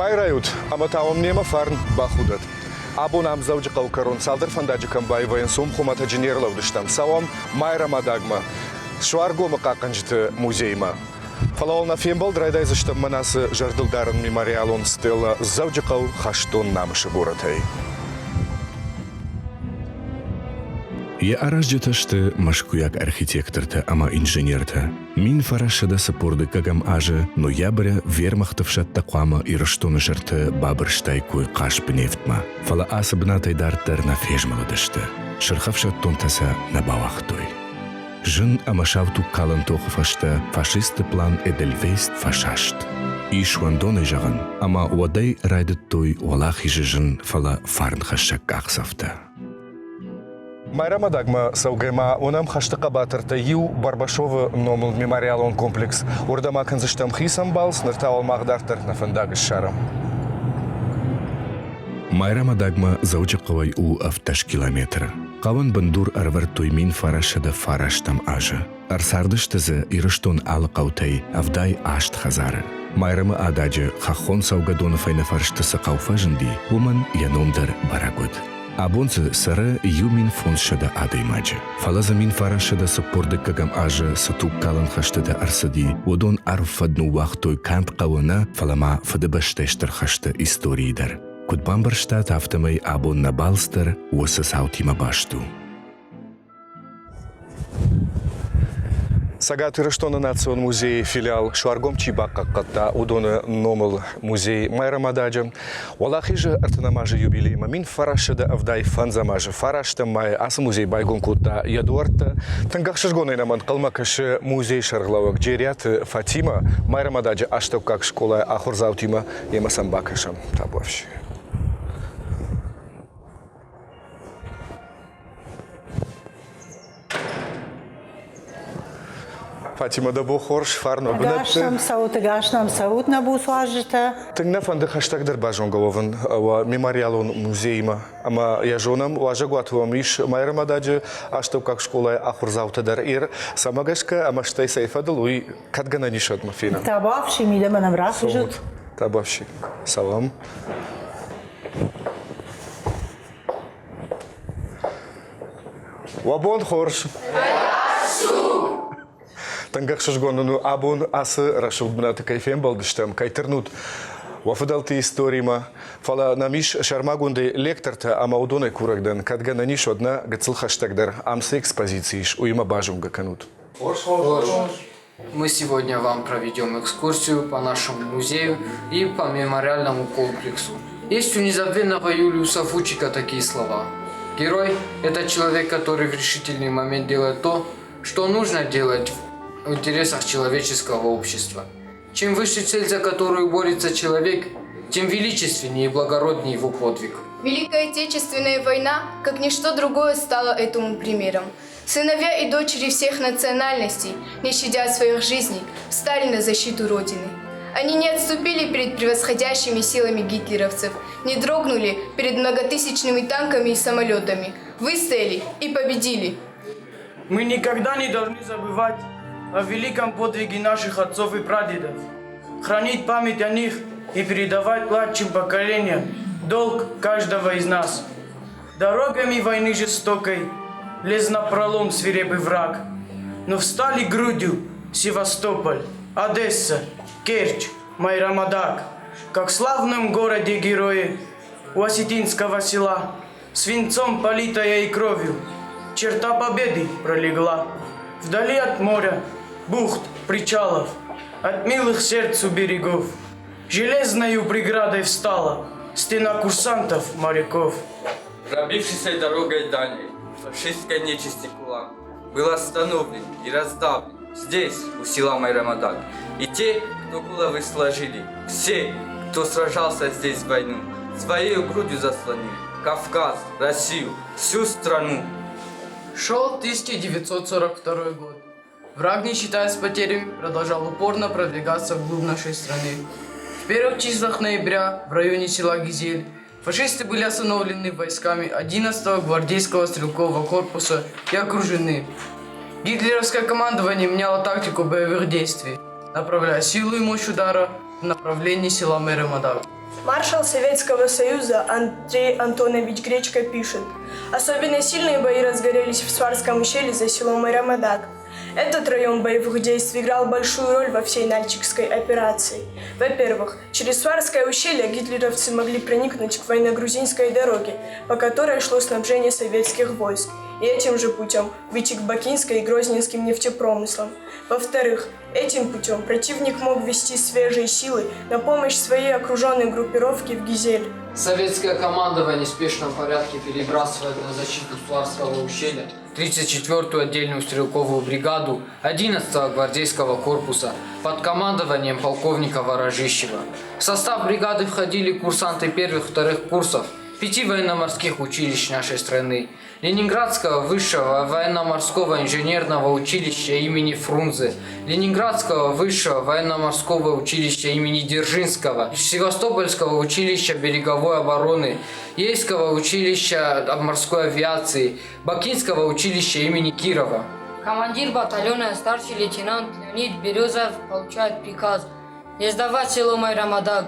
Байрайут, ӕмӕ та уӕм немӕ фарн бахудӕд. Абон ам Дзӕуджыхъӕуы кӕрон цалдӕр фӕндаджы кӕм баивӕйынц, уым хуымӕтӕджы не рлӕудыстӕм. Цӕуӕм Майрӕмадагмӕ, Суаргомы хъахъхъӕнджыты музеймӕ. Фӕлӕ уал нӕ фембӕлд райдайдзыстӕм мӕнӕ цы зӕрдылдарӕн мемориалон стеллӕ Дзӕуджыхъӕу хӕстон намысы горӕтӕй. Йӕ аразджытӕ сты мӕскуыйаг архитектортӕ ӕмӕ инженертӕ. 1942 азы ноябры вермахты ӕфсӕдтӕ хъуамӕ Ирыстоны сӕрты бабырстаиккой Хъаспы нефтмӕ, фӕлӕ ацы бынатӕй дарддӕр нӕ фезмӕлыдысты. Сырхӕфсӕддонтӕ сӕ нӕ бауагътой. Зын ӕмӕ саутугкалӕн тохы фӕстӕ фашистты план Эдельвейс фӕсаст. Ис уӕндонӕй зӕгъӕн, ӕмӕ уӕдӕй райдыдтой уӕлахизы зын, фӕлӕ фарнхӕссӕг къахдзӕфтӕ. Майрӕмадагмӕ цӕугӕ ма уынӕм хӕсты хъӕбатыртӕй иу Барбашовы номыл мемориалон комплекс. Уырдӕм акӕндзыстӕм хицӕн балц, ныр та уал мах дарддӕр нӕ фӕндаг ссарӕм. Майрӕмадагмӕ Дзӕуджыхъӕуӕй у 17 километры. Хъӕуӕн бындур ӕрӕвӕрдтой 1909 азы. Ӕрцардысты дзы Ирыстон алы хъӕутӕй 78 хӕдзары. Майрӕмы ададжы хӕххон цӕугӕдоны фӕйнӕфӕрсты цы хъӕу фӕзынди, уымӕн йӕ ном дӕр бӕрӕг уыд. Абон дзы цӕры 1500 адӕймаджы. Фӕлӕ дзы 1942 азы цы тугкалӕн хӕстытӕ ӕрцыди, уыдон арф фӕд ныууагътой канд хъӕуы нӕ, фӕлӕ ма Фыдыбӕстӕйы Стыр хӕсты историйы дӕр. Куыд бамбӕрстат, афтӕмӕй абон нӕ балц дӕр уыцы цаутимӕ баст у. Цӕгат Ирыстоны национ музейы филиал Суаргом чи бахъахъхъӕдта, уыдоны номыл музей Майрӕмададжы Уӕлахизы ӕртынӕм азы юбилеймӕ 1975 азы фарӕстӕм майы ацы музей байгом кодта йӕ дуӕрттӕ. Тынг ӕхсызгонӕй нӕм ӕнхъӕлмӕ кӕсы музейы сӕргълӕууӕг Джериаты Фатимӕ Майрӕмададжы астӕуккаг скъолайы ахуырдзаутимӕ йемӕ сӕм бакӕсӕм. Табуафси. Фатимӕ, дӕ бон хорз, фарн уӕ бынӕтты. Ӕгас нӕм цӕут, ӕгас нӕм цӕут, нӕ буц уазджытӕ. Тынг нӕ фӕнды хӕстӕгдӕр базонгӕ уӕвын уӕ мемориалон музейимӕ. Ӕмӕ йӕ зонӕм, уазӕгуаты уӕм ис Майрӕмададжы астӕуккаг скъолайы ахуырдзаутӕ дӕр. Ир цӕмӕ гӕсгӕ ӕмӕ стӕй цӕй фӕдыл, уый кӕд гӕнӕн ис уӕдмӕ фенӕм. Табуафси, мидӕмӕ нӕм рахизут. Табуафси. Салам. Уӕ бон хорз! Тынг ӕхсызгон нын у абон ацы рӕсугъд бынаты кӕй фембӕлдыстӕм, кӕй тырнут уӕ фыдӕлты историмӕ. Фӕлӕ нӕм ис сӕрмагондӕй лектортӕ ӕмӕ уыдонӕй курӕг дӕн, кӕд гӕнӕн ис, уӕд нӕ гыццыл хӕстӕгдӕр ам цы экспозици ис, уыимӕ базонгӕ кӕнут. Хорз, хорз. Мы сегодня вам проведем экскурсию по нашему музею и по мемориальному комплексу. Есть у незабвенного Юлиуса Фучика такие слова. Герой – это человек, который в решительный момент делает то, что нужно делать в интересах человеческого общества. Чем выше цель, за которую борется человек, тем величественнее и благороднее его подвиг. Великая Отечественная война, как ничто другое, стала этому примером. Сыновья и дочери всех национальностей, не щадя своих жизней, встали на защиту Родины. Они не отступили перед превосходящими силами гитлеровцев, не дрогнули перед многотысячными танками и самолетами, выстояли и победили. Мы никогда не должны забывать о великом подвиге наших отцов и прадедов, хранить память о них и передавать младшим поколениям долг каждого из нас. Дорогами войны жестокой лез на пролом свирепый враг, но встали грудью Севастополь, Одесса, Керчь, Майрамадак, как в славном городе герои у осетинского села, свинцом политая и кровью, черта победы пролегла. Вдали от моря, бухт, причалов, от милых сердцу берегов, железною преградой встала стена курсантов, моряков. Пробившийся дорогой дальней, фашистской нечисти кулак, был остановлен и раздавлен здесь, у села Майрамадак. И те, кто головы сложили, все, кто сражался здесь в войну, своей грудью заслонили Кавказ, Россию, всю страну. Шел 1942 год. Враг, не считаясь потерями, продолжал упорно продвигаться вглубь нашей страны. В первых числах ноября в районе села Гизель фашисты были остановлены войсками 11-го гвардейского стрелкового корпуса и окружены. Гитлеровское командование меняло тактику боевых действий, направляя силу и мощь удара в направлении села Меремадак. Маршал Советского Союза Андрей Антонович Гречко пишет, «Особенно сильные бои разгорелись в Сварском ущелье за селом Майрамадак. Этот район боевых действий играл большую роль во всей Нальчикской операции. Во-первых, через Суарское ущелье гитлеровцы могли проникнуть к военно-грузинской дороге, по которой шло снабжение советских войск, и этим же путем выйти к Бакинской и Грозненским нефтепромыслам. Во-вторых, этим путем противник мог вести свежие силы на помощь своей окруженной группировке в Гизель. Советское командование в спешном порядке перебрасывает на защиту Суарского ущелья 34-ю отдельную стрелковую бригаду 11-го гвардейского корпуса под командованием полковника Ворожищева. В состав бригады входили курсанты первых-вторых курсов пяти военно-морских училищ нашей страны, Ленинградского высшего военно-морского инженерного училища имени Фрунзе, Ленинградского высшего военно-морского училища имени Дзержинского, Севастопольского училища береговой обороны, Ейского училища морской авиации, Бакинского училища имени Кирова. Командир батальона старший лейтенант Леонид Березов получает приказ не сдавать село Майрамадаг,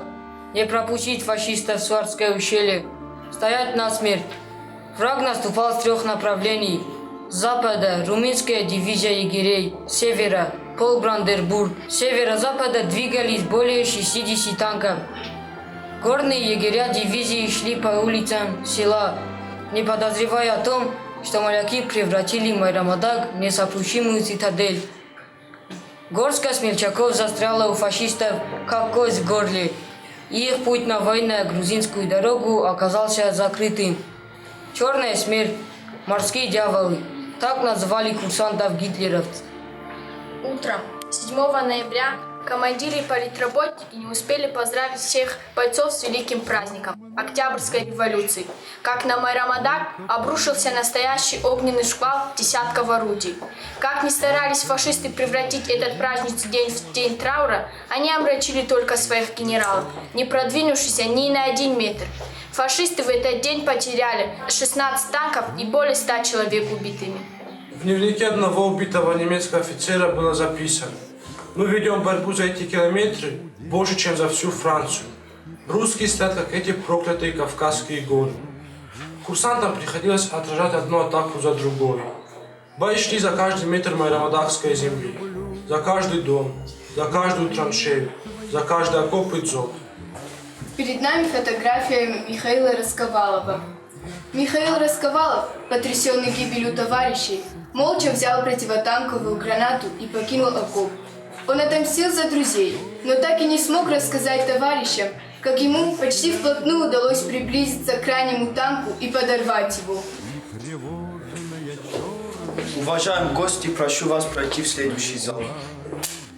не пропустить фашистов в Суарское ущелье, стоять насмерть. Враг наступал с трех направлений. С запада – румынская дивизия егерей, с севера – полк Брандербург, с северо-запада двигались более 60 танков. Горные егеря дивизии шли по улицам села, не подозревая о том, что моряки превратили Майрамадаг в несокрушимую цитадель. Горстка смельчаков застряла у фашистов, как кость в горле. И их путь на военно-грузинскую дорогу оказался закрытым. Черная смерть, морские дьяволы. Так называли курсантов гитлеровцев. Утром 7 ноября командиры и политработники не успели поздравить всех бойцов с великим праздником – Октябрьской революции. Как на Майрамадак обрушился настоящий огненный шквал десятков орудий. Как ни старались фашисты превратить этот праздничный день в день траура, они омрачили только своих генералов, не продвинувшись ни на один метр. Фашисты в этот день потеряли 16 танков и более 100 человек убитыми. В дневнике одного убитого немецкого офицера было записано: «Мы ведем борьбу за эти километры больше, чем за всю Францию. Русские стоят, как эти проклятые Кавказские горы». Курсантам приходилось отражать одну атаку за другой. Бои шли за каждый метр майрамадакской земли, за каждый дом, за каждую траншею, за каждый окоп и дзот. Перед нами фотография Михаила Расковалова. Михаил Расковалов, потрясенный гибелью товарищей, молча взял противотанковую гранату и покинул окоп. Он отомстил за друзей, но так и не смог рассказать товарищам, как ему почти вплотную удалось приблизиться к раненому танку и подорвать его. Уважаемые гости, прошу вас пройти в следующий зал.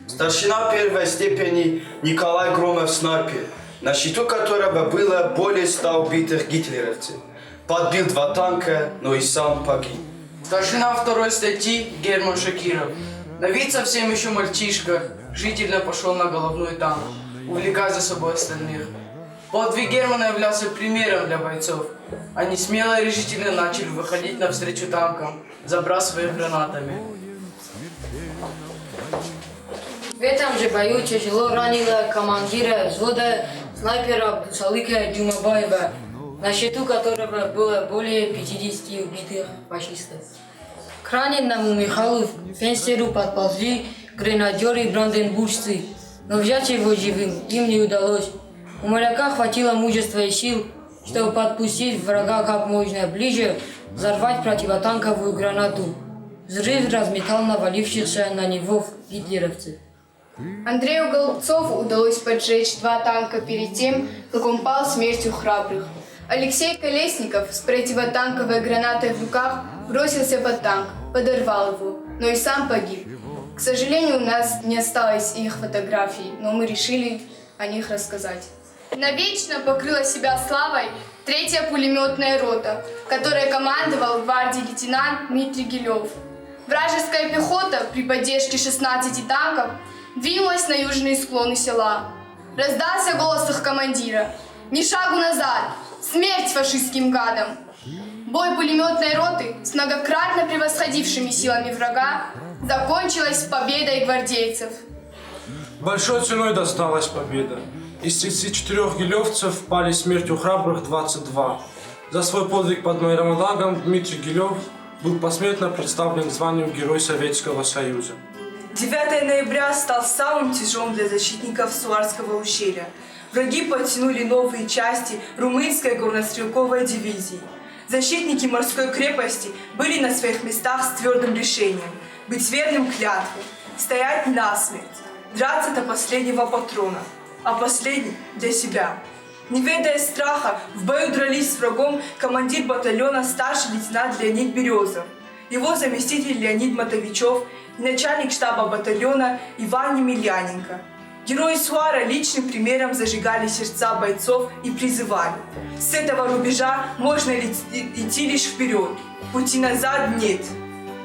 Старшина первой степени Николай Громов, снайпер, на счету которого было более 100 убитых гитлеровцев. Подбил два танка, но и сам погиб. Старшина второй статьи Герман Шакиров. На вид совсем еще мальчишка, решительно пошел на головной танк, увлекая за собой остальных. Подвиг Германа являлся примером для бойцов. Они смело и решительно начали выходить навстречу танкам, забрасывая их гранатами. В этом же бою тяжело ранило командира взвода снайпера Абдусалыка Джумабаева, на счету которого было более 50 убитых фашистов. К раненому Михаилу Фенстеру подползли гренадеры-бранденбуржцы, но взять его живым им не удалось. У моряка хватило мужества и сил, чтобы подпустить врага как можно ближе, взорвать противотанковую гранату. Взрыв разметал навалившихся на него гитлеровцев. Андрею Голубцову удалось поджечь два танка перед тем, как он пал смертью храбрых. Алексей Колесников с противотанковой гранатой в руках бросился под танк, подорвал его, но и сам погиб. К сожалению, у нас не осталось их фотографий, но мы решили о них рассказать. Навечно покрыла себя славой третья пулеметная рота, которой командовал гвардии лейтенант Дмитрий Гилев. Вражеская пехота при поддержке 16 танков двинулась на южные склоны села. Раздался голос их командира. «Ни шагу назад! Смерть фашистским гадам!» Бой пулеметной роты с многократно превосходившими силами врага закончилась победой гвардейцев. Большой ценой досталась победа. Из 34 гилевцев пали смертью храбрых 22. За свой подвиг под Майрамадагом Дмитрий Гилев был посмертно представлен к званию Герой Советского Союза. 9 ноября стал самым тяжелым для защитников Суарского ущелья. Враги подтянули новые части румынской горнострелковой дивизии. Защитники морской крепости были на своих местах с твердым решением быть верным клятве, стоять насмерть, драться до последнего патрона, а последний для себя. Не ведая страха, в бою дрались с врагом командир батальона старший лейтенант Леонид Березов, его заместитель Леонид Мотовичев и начальник штаба батальона Иван Емельяненко. Герои Суара личным примером зажигали сердца бойцов и призывали. С этого рубежа можно идти лишь вперед, пути назад нет.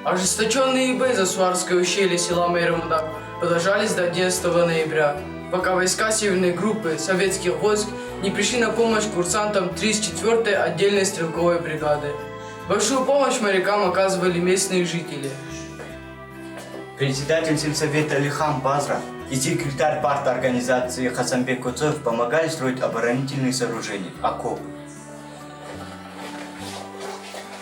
Ожесточенные бои за Суарское ущелье села Майрамадак продолжались до 11 ноября, пока войска Северной группы советских войск не пришли на помощь курсантам 34-й отдельной стрелковой бригады. Большую помощь морякам оказывали местные жители. Председатель сельсовета Лихан Базра и секретарь парторганизации Хасанбек Куцоев помогали строить оборонительные сооружения – окопы.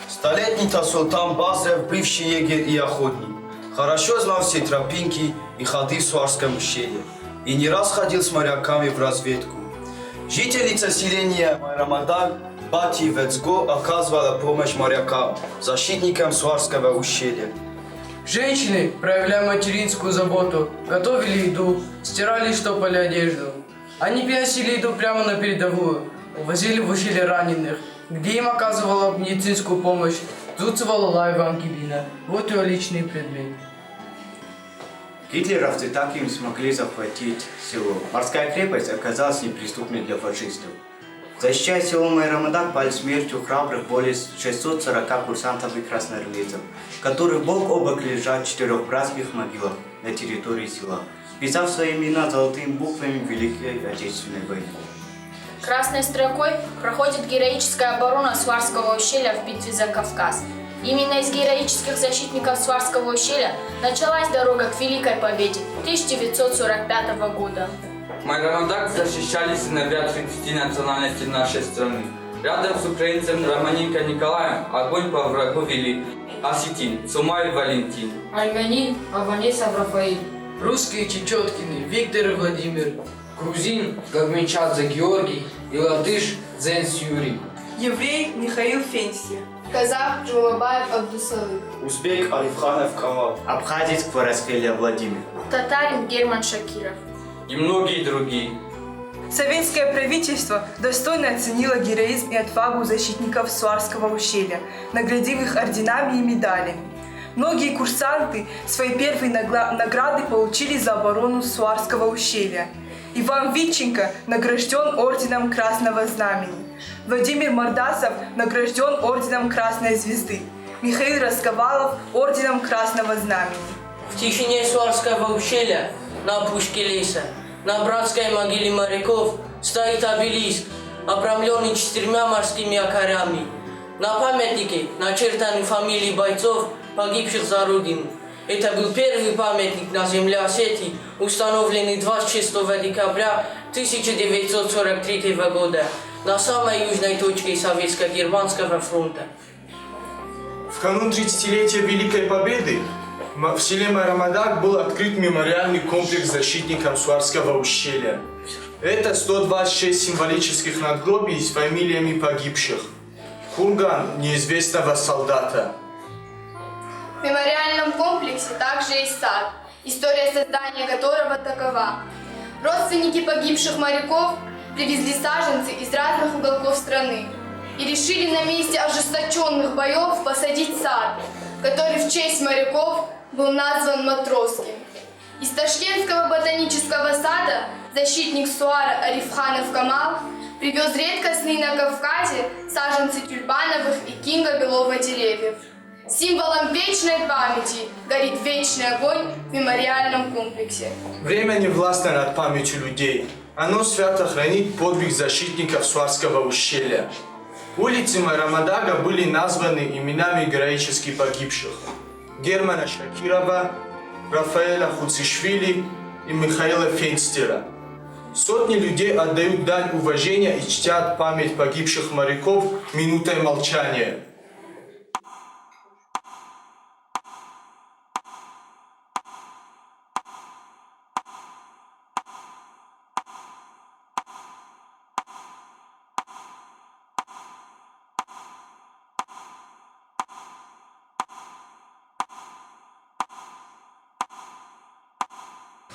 Столетний Тасултан Базрев, бывший егерь и охотник, хорошо знал все тропинки и ходы в Суарском ущелье и не раз ходил с моряками в разведку. Жительница селения Рамадан Бати Вецго оказывала помощь морякам, защитникам Суарского ущелья. Женщины, проявляя материнскую заботу, готовили еду, стирали и штопали одежду. Они приносили еду прямо на передовую, увозили в ущелье раненых, где им оказывала медицинскую помощь Дзуцева Лалаева Ангелина. Вот ее личный предмет. Гитлеровцы так и не смогли захватить село. Морская крепость оказалась неприступной для фашистов. Защищая село Майрамадак, пали смертью храбрых более 640 курсантов и красноармейцев, которые бок о бок лежат в четырех братских могилах на территории села, писав свои имена золотыми буквами Великой Отечественной войны. Красной строкой проходит героическая оборона Суарского ущелья в битве за Кавказ. Именно из героических защитников Суарского ущелья началась дорога к Великой Победе 1945 года. Майрамадак защищали сыновья 30 национальностей нашей страны. Рядом с украинцем Романенко Николаем огонь по врагу вели Осетин, Цумаев Валентин. Армянин Аванесов Рафаиль. Русские Чечеткины Виктор и Владимир. Грузин Гагминчадзе Георгий и латыш Дзенс Юрий. Еврей Михаил Фенси. Казах Джумабаев Абдусалык. Узбек Арифханов Камал. Абхазец Кварацхелия Владимир. Татарин Герман Шакиров. И многие другие. Советское правительство достойно оценило героизм и отвагу защитников Суарского ущелья, наградив их орденами и медалями. Многие курсанты свои первые награды получили за оборону Суарского ущелья. Иван Витченко награжден орденом Красного Знамени. Владимир Мордасов награжден орденом Красной Звезды. Михаил Расковалов орденом Красного Знамени. В тишине Суарского ущелья, на опушке леса, на братской могиле моряков стоит обелиск, обрамленный четырьмя морскими якорями. На памятнике начертаны фамилии бойцов, погибших за Родину. Это был первый памятник на земле Осетии, установленный 26 декабря 1943 года на самой южной точке Советско-Германского фронта. В канун 30-летия Великой Победы в селе Майрамадак был открыт мемориальный комплекс защитникам Суарского ущелья. Это 126 символических надгробий с фамилиями погибших. Курган неизвестного солдата. В мемориальном комплексе также есть сад, история создания которого такова. Родственники погибших моряков привезли саженцы из разных уголков страны и решили на месте ожесточенных боев посадить сад, который в честь моряков был назван Матросским. Из Ташкентского ботанического сада защитник Суара Арифханов Камал привез редкостные на Кавказе саженцы тюльпановых и кинга белого деревьев. Символом вечной памяти горит вечный огонь в мемориальном комплексе. Время не властно над памятью людей. Оно свято хранит подвиг защитников Суарского ущелья. Улицы Майрамадага были названы именами героически погибших. Германа Шакирова, Рафаэля Хуцишвили и Михаила Фенстера. Сотни людей отдают дань уважения и чтят память погибших моряков минутой молчания.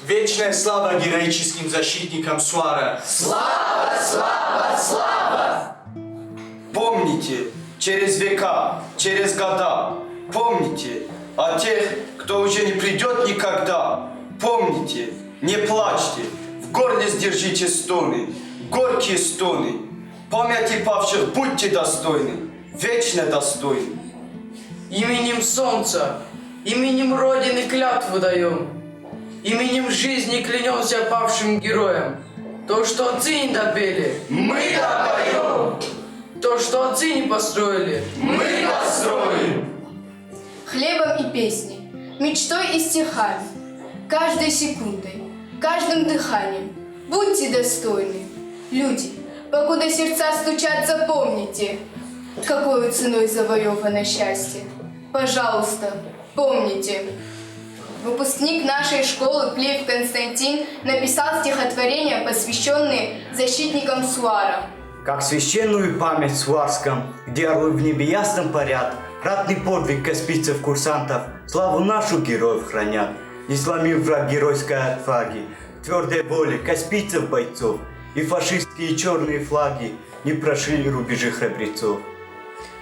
Вечная слава героическим защитникам Суара! Слава, слава, слава! Помните, через века, через года, помните о тех, кто уже не придет никогда. Помните, не плачьте, в горле сдержите стоны, горькие стоны. Памяти павших будьте достойны, вечно достойны. Именем солнца, именем Родины клятву даем, именем жизни клянемся павшим героям. То, что отцы не допели, мы допоем. То, что отцы не построили, мы построим. Хлебом и песней, мечтой и стихами, каждой секундой, каждым дыханием. Будьте достойны, люди, покуда сердца стучат, запомните, какой ценой завоевано счастье. Пожалуйста, помните. Выпускник нашей школы Плиев Константин написал стихотворение, посвященное защитникам Суара. Как священную память в Суарском, где орлы в небе ясном парят, ратный подвиг каспийцев-курсантов, славу нашу героев хранят. Не сломив враг геройской отваги, твердой воли каспийцев-бойцов и фашистские черные флаги не прошли рубежи храбрецов.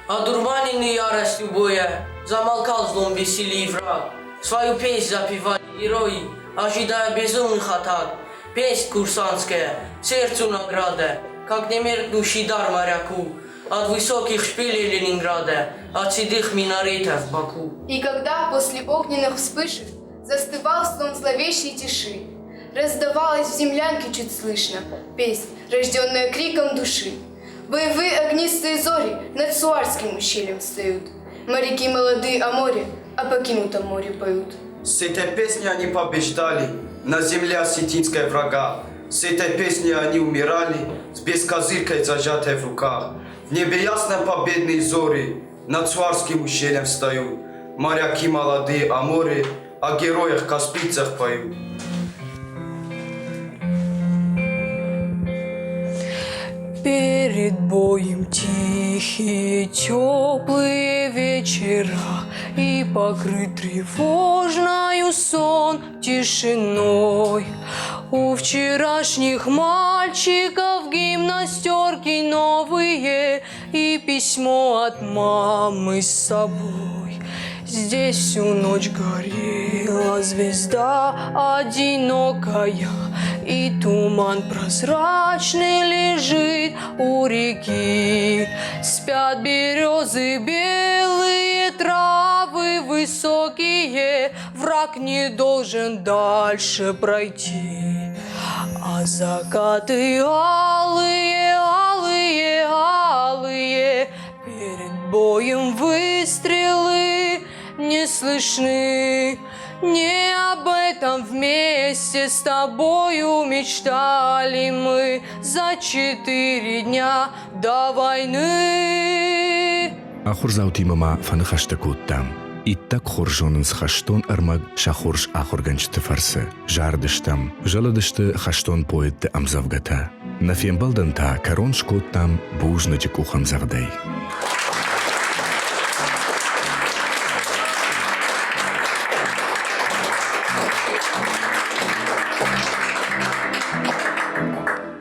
Одурманенный яростью боя, замолкал в злом веселье враг. Свою песнь запевали герои, ожидая безумных атак. Песнь курсантская, сердцу награда, как немеркнущий дар моряку. От высоких шпилей Ленинграда, от седых минаретов в Баку. И когда после огненных вспышек застывал сон зловещей тиши, раздавалась в землянке чуть слышно песнь, рожденная криком души. Боевые огнистые зори над Суарским ущельем встают. Моряки молодые о море, о покинутом море поют. С этой песней они побеждали на земле осетинской врага. С этой песней они умирали с бескозыркой зажатой в руках. В небе ясно победные зори над Суарским ущельем встают. Моряки молодые о море, о героях каспийцах поют. Перед боем тихие, теплые вечера И покрыт тревожною сон тишиной. У вчерашних мальчиков гимнастерки новые И письмо от мамы с собой. Здесь всю ночь горела звезда одинокая, И туман прозрачный лежит у реки. Спят березы белые, травы высокие, Враг не должен дальше пройти. А закаты алые, алые, алые, Перед боем выстрелы не слышны. Не об этом вместе с тобою мечтали мы за четыре дня до войны. Ахуырдзаутимӕ ма фӕныхӕстӕ кодтам. Иттӕг хорз зонынц хӕстон ӕрмӕг сӕ хорз ахуыргӕнджыты фӕрцы. Зарыдыстӕм, зӕлыдысты хӕстон поэтты ӕмдзӕвгӕтӕ. Нӕ фембӕлдӕн та кӕрон скодтам бузныджы къухӕмдзӕгъдӕй.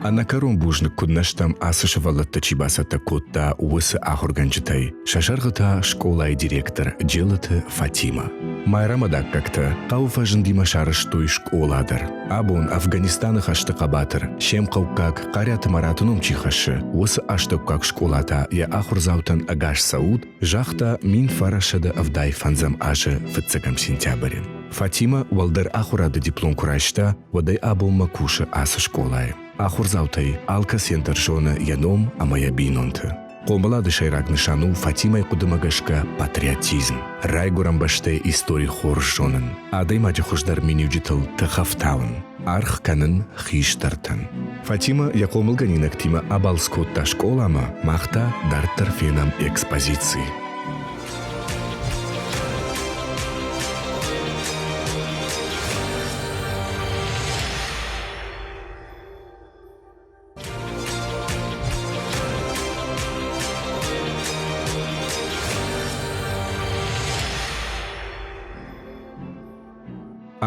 Ӕнӕкӕрон бузныг куыд нӕ стӕм, ацы сывӕллӕтты чи бацӕттӕ кодта, уыцы ахуыргӕнджытӕй, сӕ сӕргъы та скъолайы директор Джелыты Фатимӕ. Майрӕмадаггӕгтӕ хъӕуы фӕзындимӕ сарӕзтой скъола дӕр. Абон Афганистаны хӕсты хъӕбатыр, се мхъӕуккаг Хъариаты Мараты ном чи хӕссы, уыцы астӕуккаг скъола та йӕ ахуырдзаутӕн ӕгас цӕут, загъта 1985 азы фыццӕгӕм сентябры. Фатимӕ уӕлдӕр ахуырады диплом куы райста, уӕдӕй абонмӕ кусы ацы скъолайы. Ахуырдзаутӕй алкӕцыйӕн дӕр зоны йӕ ном ӕмӕ йӕ бинонты. Хъомылады сӕйраг нысан у Фатимӕйы хъуыдымӕ гӕсгӕ патриотизм, райгуырӕн бӕстӕйы истори хорз зонын, адӕймаджы хуыздӕр миниуджытыл тыхӕфтауын, аргъ кӕнын хистӕртӕн. Фатимӕ йӕ хъомылгӕнинӕгтимӕ абалц кодта скъоламӕ, мах та дарддӕр фенӕм экспозици.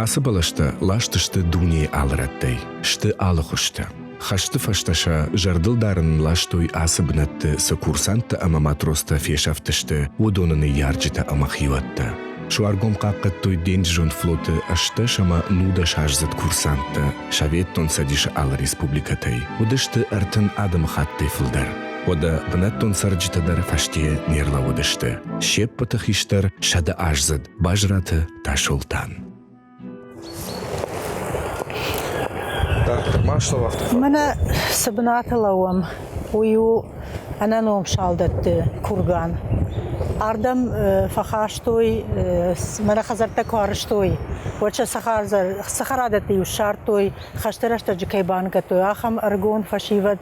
Ацы бӕлӕстӕ ласт сты дунейы алы рӕттӕй, сты алы хуызтӕ. Хӕсты фӕстӕ сӕ зӕрдыл дарын ластой ацы бынӕтты цы курсанттӕ ӕмӕ матростӕ фесӕфтысты, уыдоны ныййарджытӕ ӕмӕ хиуӕттӕ. Суаргом хъахъхъӕдтой денджызон флоты 18 ӕмӕ нудӕсаздзыд курсанттӕ Советон Цӕдисы алы республикӕтӕй. Уыдысты 30 адӕмыхаттӕй фылдӕр. Уӕдӕ бынӕттон цӕрджытӕ дӕр фӕсте не рлӕууыдысты. Се ппӕты хистӕр сӕдӕаздзыд Базраты Тасолтан. Мӕнӕ цы бынаты лӕууӕм, уый у ӕнӕном салдӕтты курган. Ардӕм фӕхастой, мӕнӕ хӕдзӕрттӕ куы арызтой, уӕд сӕ цӕхӕрадӕтты-иу ссардтой, хӕсты рӕстӕджы кӕй баныгӕдтой, ахӕм ӕрыгон фӕсивӕд.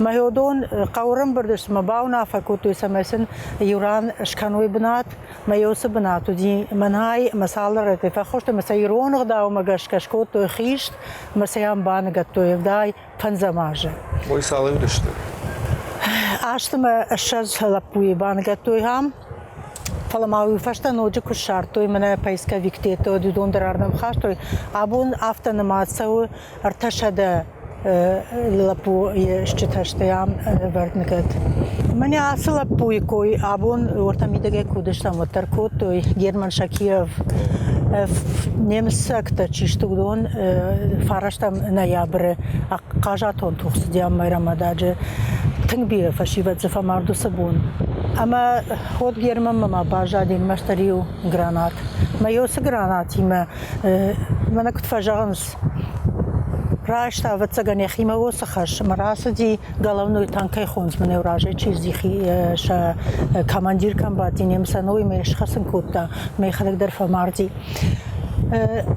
Мӕ уыдон хъӕуы ӕрӕмбырд сты ӕмӕ бауынаффӕ кодтой, цӕмӕй сын иу ран скӕной бынат. Мӕ уыцы бынат уыди мӕнӕй ӕмӕ цалдӕр рӕтты фӕххуысты ӕмӕ сӕ ирон ӕгъдаумӕ гӕсгӕ скодтой хист ӕмӕ сӕ ам баныгӕдтой 75 азы. Ой, цалӕй уыдысты? Азты мӕ 20 лӕппуйы баныгӕдтой ам. Фӕлӕ ма уый фӕстӕ ноджы куы ссардтой мӕнӕ поисковиктӕ, уӕд уыдон дӕр ардӕм хастой. Абон афтӕ нымад цӕуы, 300 лӕппуйы стджытӕ сты ам ӕвӕрд ныгӕд. Мӕнӕ ацы лӕппуйы кой абон уӕртӕ мидӕгӕй куы уыдыстӕм, уӕддӕр кодтой Герман Шакиров. Немыцӕгтӕ чи сты, уыдон фарӕстӕм ноябры Хъазатон тох цыди ам Майрӕмададжы. Тынг бирӕ фӕсивӕд дзы фӕмард уыцы бон. Ӕмӕ уӕд Германмӕ ма баззади ӕрмӕстдӕр иу гранат. Мӕ уыцы гранатимӕ мӕнӕ куыд фӕзӕгъынц, Райста, ӕвӕццӕгӕн, йӕхимӕ уыцы хӕс ӕмӕ рацыди головной танкӕй хонц мын разӕй чи здихи сӕ командир кӕм бадти, немыцӕн уый мӕ схӕцын кодта, мӕ йӕхӕдӕг дӕр фӕмарди.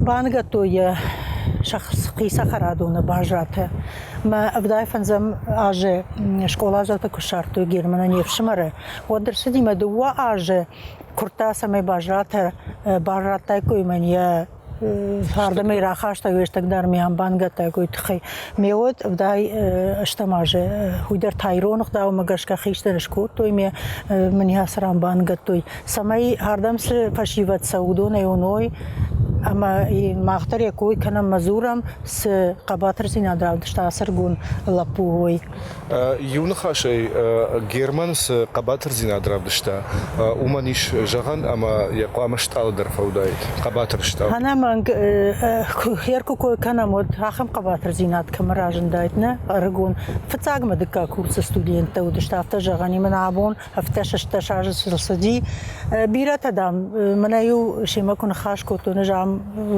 Баныгӕдтой йӕ хи цӕхӕрадоны баззатӕ. Мӕ 75 азы скъоладзаутӕ куы ссардтой Германы не фсымӕры, уӕд ӕрцыди мӕ дыууӕ азы куырдта, цӕмӕй баззатӕ бар радтаиккой мӕн йӕ Ардӕм рахаста уестӕг дӕр ме ӕмбангӕттӕ уый тыххӕй. Ме уӕд ӕвдай ӕстӕм азы уый дӕр та ирон ӕгъдаумӕ гӕсгӕ хистӕр скодтой ме мын ацы ран бангӕдтой, цӕмӕй ардӕм цы фӕсивӕд цӕуы, уыдонӕй уыной ӕмӕ мах дӕр йӕ кой кӕнӕм мӕ дзурӕм, цы хъӕбатырдзинад равдыста ацы ӕрыгон лӕппу, уый. Иу ныхасӕй, Герман цы хъӕбатырдзинад равдыста, уымӕн ис зӕгъӕн, ӕмӕ йӕ хъуамӕ стъалы дӕр фӕуыдаид, хъӕбатыр стъалы. Ӕнӕмӕнг, хер куы кой кӕнӕм, уӕд ахӕм хъӕбатырдзинад кӕмӕ разындаид, нӕ ӕрыгон. Фыццаг мӕ дыккаг курсы студенттӕ уыдысты, афтӕ зӕгъӕн, и мын абон ӕвддӕс-ӕстдӕс азы сыл цыди. Бирӕтӕ, дам, мӕнӕ-иу семӕ куы ныхас кодтон, ӕз ам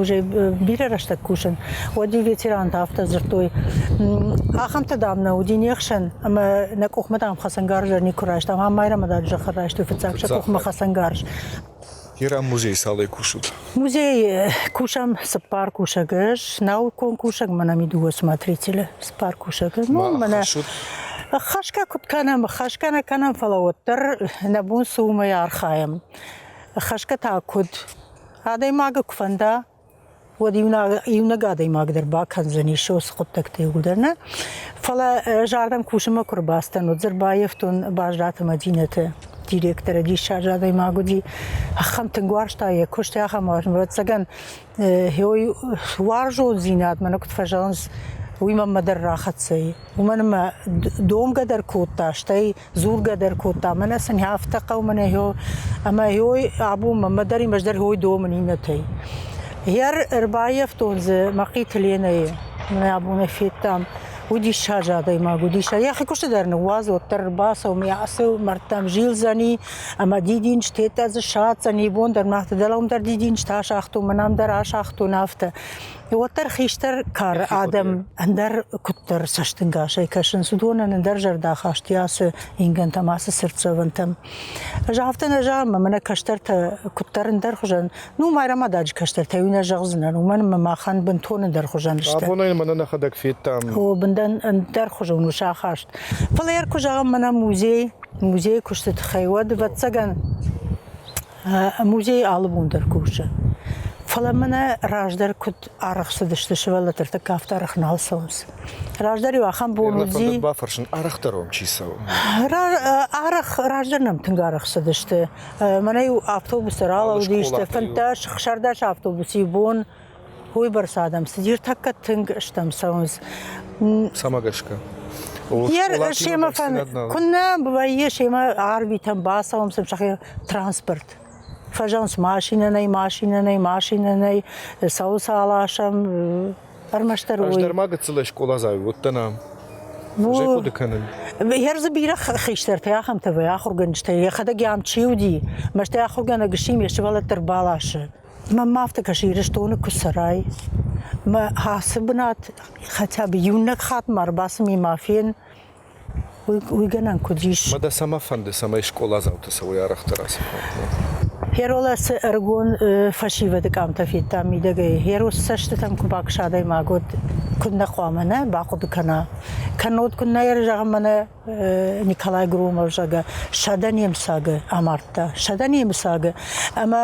уже бирӕ рӕстӕг кусын, уӕд-иу ветерантӕ афтӕ дзырдтой, ахӕмтӕ, дам, нӕ уыди не хсӕн, ӕмӕ нӕ къухмӕ, дам, хӕцӕнгарз дӕр никуы райстам. Ам Майрӕмададжы зӕххыл райстой фыццаг сӕ къухмӕ хӕцӕнгарз. Иран музейы цалӕй кусут? Музейы кусӕм цыппар кусӕгы ӕз, наукон кусӕг, мӕнӕ ми дыууӕ смотрителы, цыппар кусӕгы. Ну, мӕнӕ хӕсгӕ куыд кӕнӕм, хӕсгӕ нӕ кӕнӕм, фӕлӕ уӕддӕр нӕ бон цы уымӕй архайӕм. Хӕсгӕ та куыд? Адӕймагы куы фӕнда, уӕд иунӕг адӕймаг дӕр бакӕндзӕнис уыцы хъуыддӕгтӕ иууылдӕр, нӕ? Фӕлӕ ӕз ардӕм кусынмӕ куы ӕрбацыдтӕн, уӕд дзы ӕрбаййӕфтон Базраты Мӕдинӕты директоры диссаджы адӕймаг уыди. Ахӕм тынг уарзта йӕ куыст, ахӕм ӕвӕццӕгӕн, уарзондзинад мӕнӕ куыд фӕзӕгъынц, уый мӕнмӕ дӕр рахӕццӕ и. Уымӕн ӕмӕ домгӕ дӕр кодта, стӕй дзургӕ дӕр кодта, мӕнӕ сын афтӕ хъӕуы, мӕнӕ ӕмӕ ой абон мӕнмӕ дӕр ӕз дӕр ой домын иннӕтӕй. Гъер ӕрбаййӕфтон дзы Мӕхъиты Ленӕйы, мӕ абон ӕй федтам. Уый диссаджы адӕймаг уыдис. Йӕхи куысты дӕр ныууадз, уӕддӕр ӕрбацӕуы ӕмӕ ацы мӕрдтӕм зилдзӕни ӕмӕ дидинджытӕ дзы садздзӕни. Бон дӕр мах дӕлӕ уым дӕр дидинджытӕ асагътон, мӕн ам дӕр асагътон афтӕ. Уӕддӕр хистӕр кары адӕм ӕндӕр куыддӕр цӕстӕнгасӕй кӕсынц, уыдонӕн ӕндӕр зӕрдӕхаст и ацы ингӕнтӕм, ацы цыртдзӕвӕнтӕм. Ӕз афтӕ нӕ зӕгъын, ӕмӕ мӕнӕ кӕстӕртӕ куыддӕр ӕндӕр хуызӕн, ну, Майрӕмададжы кӕстӕртӕ уый нӕ зӕгъдзынӕн, уымӕн ӕмӕ махӕн бынтон ӕндӕр хуызӕн сты. Абонӕй мӕнӕ нӕхӕдӕг федтам. О, бындӕн ӕндӕр хуызон у сӕ ахаст. Фӕлӕ йӕ куы зӕгъӕм, мӕнӕ музей, музейы куысты тыххӕй, уӕд, ӕвӕццӕгӕн, Музей алы бон дӕр кусы. Фӕлӕ мӕнӕ раздӕр куыд арӕх цыдысты сывӕллӕттӕ, ӕртыккӕ афтӕ арӕх нал цӕуынц. Раздӕр-иу ахӕм бон уыди. бафӕрсын, арӕхдӕр уӕм чи цӕуы? Арӕх, раздӕр нӕм тынг арӕх цыдысты. Мӕнӕ-иу автобустӕ ралӕудысты, 15, 16 автобус иу бон уыйбӕрц адӕм цыди, ӕртӕккӕ тынг стӕм цӕуынц. Цӕмӕ гӕсгӕ? Семӕ куыннӕ вӕййы, семӕ арвитӕм, бацӕуӕм сын сӕхи транспорт. Фӕзӕгъынц, машинӕ нӕй, машинӕ нӕй, машинӕ нӕй, цӕуыл сӕ аласӕм, ӕрмӕстдӕр уый. Ӕз дӕр ма гыццылӕй скъоладзау уыдтӕн ам. Ӕз ӕй хъуыды кӕнын. Йӕ дзы бирӕ хистӕртӕ ахӕмтӕ вӕййы, ахуыргӕнджытӕ, йӕхӕдӕг ам чи уыди, мӕстӕй ахуыргӕнӕг сси, ме сывӕллӕтты ӕрбаласы. Мӕнмӕ афтӕ кӕсы, Ирыстоны куы цӕрай, мӕ ацы бынат хотя бы иунӕг хатт ма ӕрбацыми ма фен, уый гӕнӕн куыд ис? Мӕ дӕ цӕмӕ фӕнды, цӕмӕй скъоладзаутӕ цӕуой арӕхдӕр ацы фронтмӕ? Херола цы ӕрыгон фӕсивӕды къамтӕ федтам мидӕгӕй, Херос цӕстытӕм куы бакӕса адӕймаг, уӕд куыд нӕ хъуамӕ нӕ бахъуыды кӕна? Кӕннод куыд нӕ ӕрзӕгъӕм мӕнӕ Николай Громов, зӕгъгӕ, 100 немыцагы амардта. 100 немыцагы. Ӕмӕ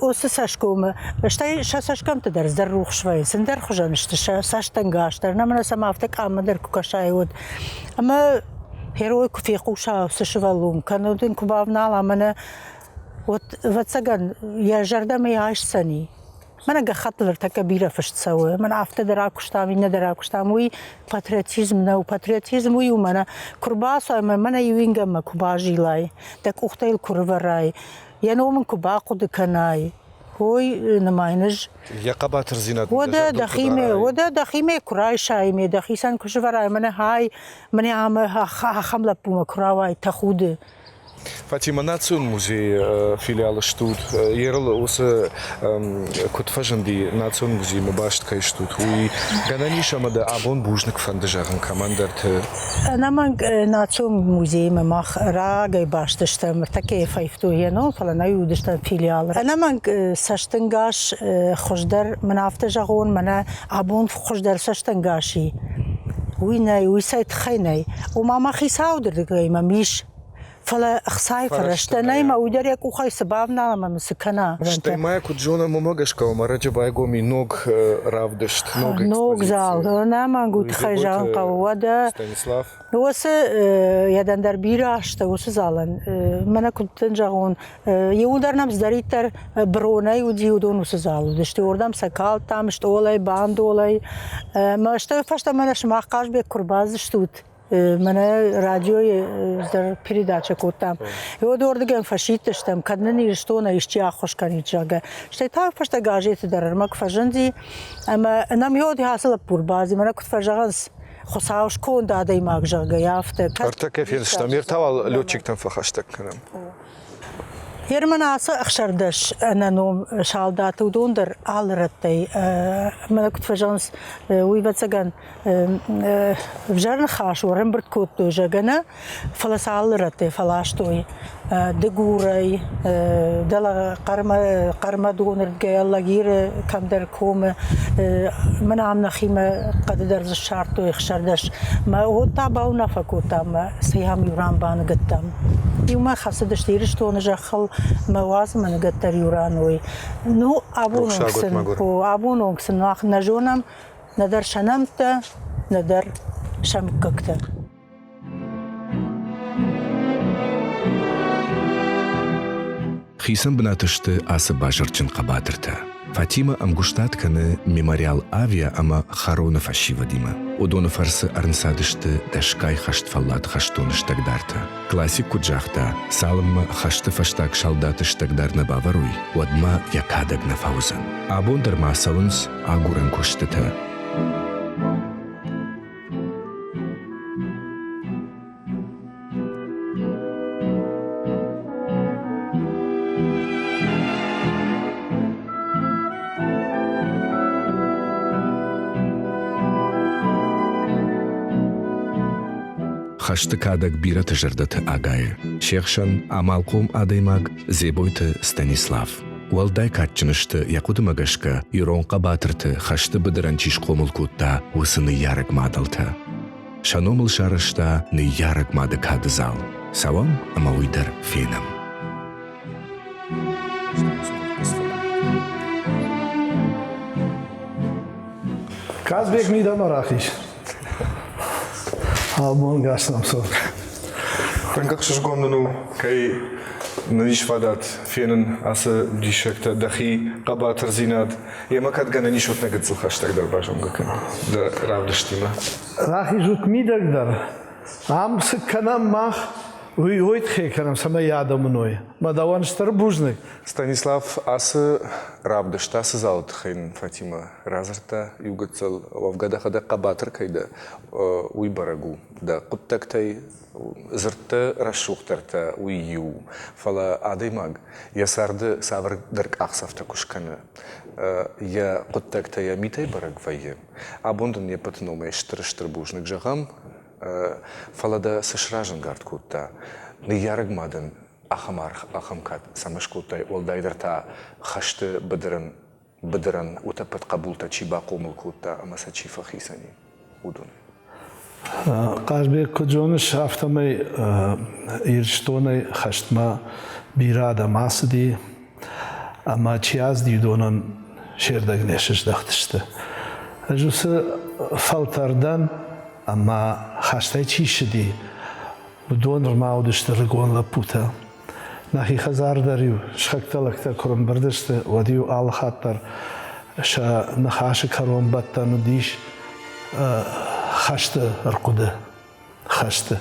уыцы цӕсгомы, стӕй сӕ цӕсгӕмтты дӕр дӕр рухс вӕййынц, ӕндӕр хуызӕн сты сӕ цӕстӕнгас дӕр. Нӕ сӕм афтӕ къаммӕ дӕр куы кӕсай, уӕд. Ӕмӕ герой куы фехъуса уыцы сывӕллон, кӕннод ын куы бавнала, мӕнӕ уӕд, ӕвӕццӕгӕн, йӕ зӕрдӕмӕ айсдзӕни. Мӕнӕ гӕххӕттыл ӕртӕккӕ бирӕ фыст цӕуы. Мӕнӕ афтӕ дӕр акуыстам, иннӕ дӕр акуыстам. Уый патриотизм нӕу. Патриотизм уый у, мӕнӕ куы рбацӕуай ӕмӕ мӕнӕ иу ингӕнмӕ куы базилай, дӕ къухтӕ йыл куы рывӕрай, йӕ ном ын куы бахъуыды кӕнай, ой, нымайын ӕз. Йӕ хъӕбатырдзинад Уӕдӕ дӕхимӕ, уӕдӕ дӕхимӕ куы райсай, ме дӕхицӕн куы сывӕрай, мӕнӕ хай, мӕнӕ ам ахӕм лӕппумӕ куы рауай, тӕхуды. Фатимӕ национ музейы филиалы стут. Ерыл уыцы куыд фӕзынди национ музеймӕ баст кӕй стут, уый гӕнӕн ис ӕмӕ дӕ абон бузныг фӕнды зӕгъын кӕмӕндӕрты? Ӕнӕмӕнг национ музеймӕ мах рагӕй баст стӕм, ӕртӕккӕйы фӕивтой йӕ ном, фӕлӕ нӕ уыдыстӕм филиалы. Ӕнӕмӕнг цӕстӕнгас хуыздӕр, мӕн афтӕ зӕгъон, мӕнӕ абон хуыздӕр цӕстӕнгас и. Уый нӕй, уый цӕй тыххӕй нӕй. Ома мӕ хицауды мӕм ис, фӕлӕ ӕхцайы фӕрӕзтӕ нӕй мӕ уый дӕр йӕ къухӕй цы бавнала ӕмӕ мын цы кӕна. Стӕй ма куыд зонӕм, уымӕ гӕсгӕ уымӕ ӕрӕджы байгом и ног равдыст, ног экспозици. Ног зал, ӕнӕмӕнг уый тыххӕй зӕгъын хъӕуы. Уӕдӕ Станислав. Уыцы йӕдӕн дӕр бирӕ азтӕ уыцы залӕн, мӕнӕ куыд дын зӕгъон, иуылдӕр нӕм цыдӕриддӕр бронӕй уыди, уыдон уыцы зал уыдысты. Уырдӕм сӕ калдтам стъолӕй, бандолӕй. Мӕ стӕй фӕстӕмӕ нӕ сымах Хъазбег куы рбадзыстут, мӕнӕ радиойы дӕр передачӕ кодтам. Уӕд уырдыгӕм фӕсидтыстӕм, кӕд нын Ирыстонӕй исчи ӕххуыс кӕнид, зӕгъгӕ. Стӕй та фӕстӕ газеты дӕр ӕрмӕг фӕзынди, ӕмӕ нӕм йод ацы лӕппу ӕрбадзи, мӕнӕ куыд фӕзӕгъынц, Хуыцау сконд адӕймаг, зӕгъгӕ, афтӕ. Ӕртӕккӕ фенстӕм, ӕртӕ уал летчиктӕм фӕхӕстӕг кӕнӕм. Герман ацы 16 ӕнӕном салдаты уыдон дӕр алы рӕттӕй, мӕнӕ куыд фӕзӕгъынц, уый ӕвӕццӕгӕн ӕвзӕр ныхас у, ӕрӕмбырд кодтой, зӕгъгӕ, нӕ, фӕлӕ сӕ алы рӕттӕй фӕластой Дыгурӕй, дӕлӕ Хъӕрмӕдоны рдгӕй, Алагиры кӕмдӕр комы, мӕнӕ ам нӕхимӕ хъӕды дӕр дзы ссардтой 16. Мӕ уӕд та бауынаффӕ кодтам ӕмӕ цӕй ам иу ран баныгӕдтам. Иумӕ хӕцыдысты Ирыстоны зӕххыл, мӕ уадз мӕ ныгӕд дӕр иу ран уой. Ну, абон онг сын, абон онг сын мах нӕ зонӕм нӕдӕр сӕ нӕмттӕ, нӕдӕр сӕ мыггӕгтӕ. Хицӕн бынаты сты ацы базырджын хъӕбатыртӕ. Фатимӕ ӕмгуыстад кӕны мемориал Авиа ӕмӕ Хароны фӕсивӕдимӕ. Уыдоны фӕрцы ӕрынцадысты дӕсгай хӕстфӕллад хӕстоны стӕгдартӕ. Классик куыд загъта, цалынмӕ хӕсты фӕстаг салдаты стӕгдар нӕ бавӕрой, уӕдмӕ йӕ кадӕг нӕ фӕуыдзӕн. Абон дӕр ма цӕуынц агурӕн куыстытӕ. Хӕсты кадӕг бирӕты зӕрдӕты агайы. Се хсӕн амалхъом адӕймаг Дзебойты Станислав. Уӕлдай кадджын сты, йӕ хъуыдымӕ гӕсгӕ, ирон хъӕбатырты хӕсты быдырӕн чи схъомыл кодта, уыцы ныййарӕг мадӕлтӕ. Сӕ номыл сарӕзта ныййарӕг мады кады зал. Цӕуӕм ӕмӕ уый дӕр фенӕм. Казбек мидӕмӕ рахиз. Абон гас нӕм цӕуы. Тынг ӕхсызгон нын у, кӕй нын ис фадат фенын ацы диссӕгтӕ, дӕхи хъӕбатырдзинад. Йемӕ кӕд гӕнӕн ис, уӕд нӕ гыццыл хӕстӕгдӕр базонгӕ кӕн дӕ равдыстимӕ. Рахизут мидӕгдӕр. Ам цы кӕнӕм мах, уый уый тыххӕй кӕнӕм, цӕмӕй адӕм уыной. Мӕ дӕуӕн стыр бузныг. Станислав, ацы равдыст, ацы залы тыххӕй нын Фатимӕ радзырдта иу гыццыл. Уӕвгӕ дӕхӕдӕг хъӕбатыр кӕй дӕ, уый бӕрӕг у. Дӕ хъуыддӕгтӕй дзырдты рӕсугъддӕртӕ уый иу. Фӕлӕ адӕймаг йӕ царды цавӕрдӕр къахдзӕфтӕ куы скӕны, йӕ хъуыддӕгтӕ йӕ митӕй бӕрӕг вӕййы. Абон дын не ппӕты номӕй стыр-стыр бузныг зӕгъӕм, фӕлӕ дӕ цы сразӕнгард кодта? Ныййарӕг мадӕн ахӕм аргъ, ахӕм кад цӕмӕ скодтай, уӕлдайдӕр та хӕсты быдырӕн, быдырӕн утӕппӕт хъӕбултӕ чи бахъомыл кодта ӕмӕ сӕ чи фӕхицӕн и, уыдон? Хъазбег, куыд зоныс, афтӕмӕй Ирыстонӕй хӕстмӕ бирӕ адӕм ацыди, ӕмӕ чи ацыди, уыдонӕн се рдӕг не сыздӕхтысты. Ӕз уыцы фӕлтӕр дӕн, ӕмӕ хӕстӕй чи ссыди, уыдон нырма уыдысты рыгон лӕппутӕ. Нӕхи хӕдзар дӕр-иу сыхӕгтӕ лӕгтӕ куы рымбырд сты, уӕд-иу алы хатт дӕр сӕ ныхасы кӕронбӕттӕн уыдис хӕсты ӕрхъуыды. Хӕсты.